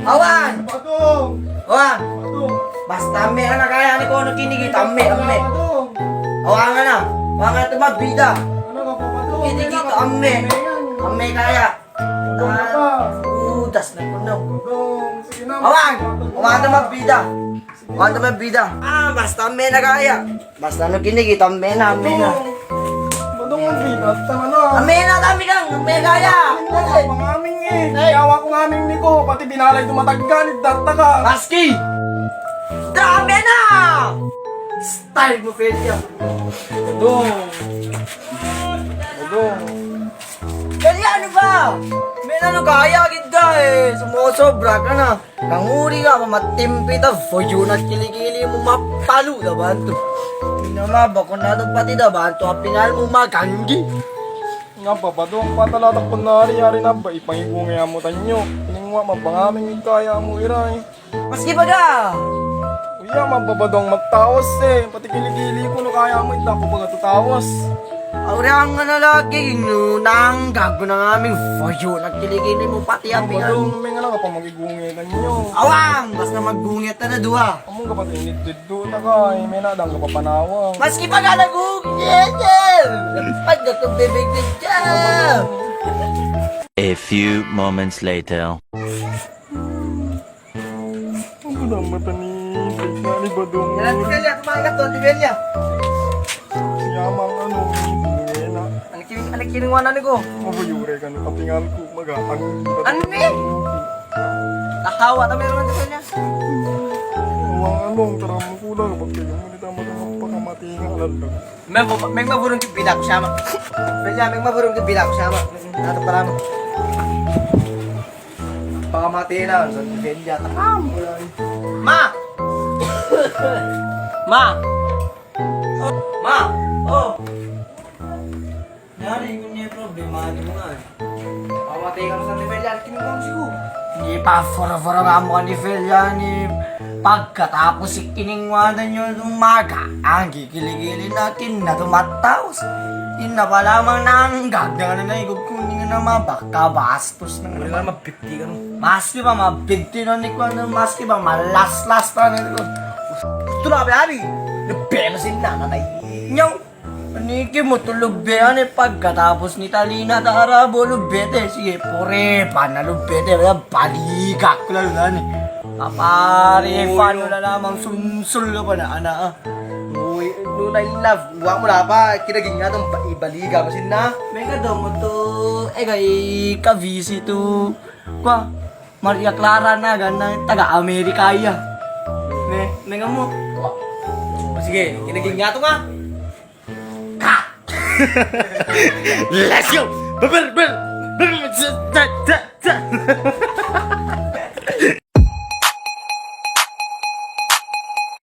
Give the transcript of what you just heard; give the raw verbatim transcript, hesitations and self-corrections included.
Awan. Awan. Basta amme na kaya ni kono kini gita amme, amme. Awan na. Awan na tu mabida. Kini gita amme. Amme kaya. Udas na kono. Awan. Awan tu mabida. Awan tu mabida. Ah, basta amme na kaya. Basta no kini gita amme na, amme na. Badong, amme na. Amme na, amme kaya. Amme kaya. Ay, awa ko ngaming ni ko, pati binalay tu mataggan, idarta ka. Maski. Amme na. Style mo, Felia. Badong. Badong. Felia, ano ba? Amme na, ano kaya gita e. Sumosobra ka na. Kanguri ka ba matimpi ta, foyo na kilikili mo, mapalu da bantu. Ina ma, bako na da pati da bantu a pinal mo maganggi. Nga ba, Badong, patala ta ko nari, ari na ba ipangigungay mo tanyo. Iningwa ma ba ngaming kaya mo iray. Maski baga. Uya ma ba, Badong, mataos e. Pati kilikili ko no kaya mo, ita ko baga tataos. Awri ang na lagi no, nanggago na ngaming foyo na kilikili mo pati a pinal. Badong, menga na ka pa magigungay tanyo. Awan, basta magungay ta na dua. Among ka pati init diddo ta ka, e, mena dang ka papanawang. Maski baga nagugugit. Pagka ko bibig diddo. A few moments later. Ano na mata ni Bigla ni Badong? Yan, Ate Belia, kumain ka to, Ate Belia. Yamang ano, ngena. Ano kin-, ano kinuha na ni ko? Mabuyure ka no, kapingan ko, maga-, ang, ano ni? Tahawa ta meron, Ate Belia. Wang ano, tara mo kulang, bakit yung nita mo, pakamati nga, alam ka. Meng, meng maburung ki bila ko sama. Belia, meng maburung ki bila ko sama. Nato para mo. Pakamati na, so, Belia, takam. Ma! Ma! Ma! O! Nari, ini problema ni mo nga. Pakamati ka na sa ni Belia, kinungkong sigo. Ni pa foro-foro nga mo ni Belia ni pagkatapos i kinungwa tanyo tumaga, ang gigili-gili na kin na tumataos. Ina pa lamang nanggag na nga na igugkuning na mabakabas. Tapos na nga naman. Wala naman fifty ka, no? Maski ba ma fifty, no, ni ko, no, maski ba malaslas pa, no, ni ko. Gusto na, abi, abi. Nabela si nanay. Nyaw. Aniki mo to lubbe, ani, pagkatapos ni Talina ta Arabo, lubbe te. Sige, pure, pa na lubbe te. Wala, baliga ko la, ani. Papare, fan, wala lamang sunsul la pa na, ana, ah. Uy, no, na in love. Wa mo la pa, kinagingatan, ba-, ibaliga mo sin na. Mega do mo to, e, ga, i, kabisi to. Kwa, Maria Clara na, ga na, taga Amerika iya. Ne, ne nga mo. O, sige, kinagingatan nga. Ka! Let's go! Ber, ber, ber, ber,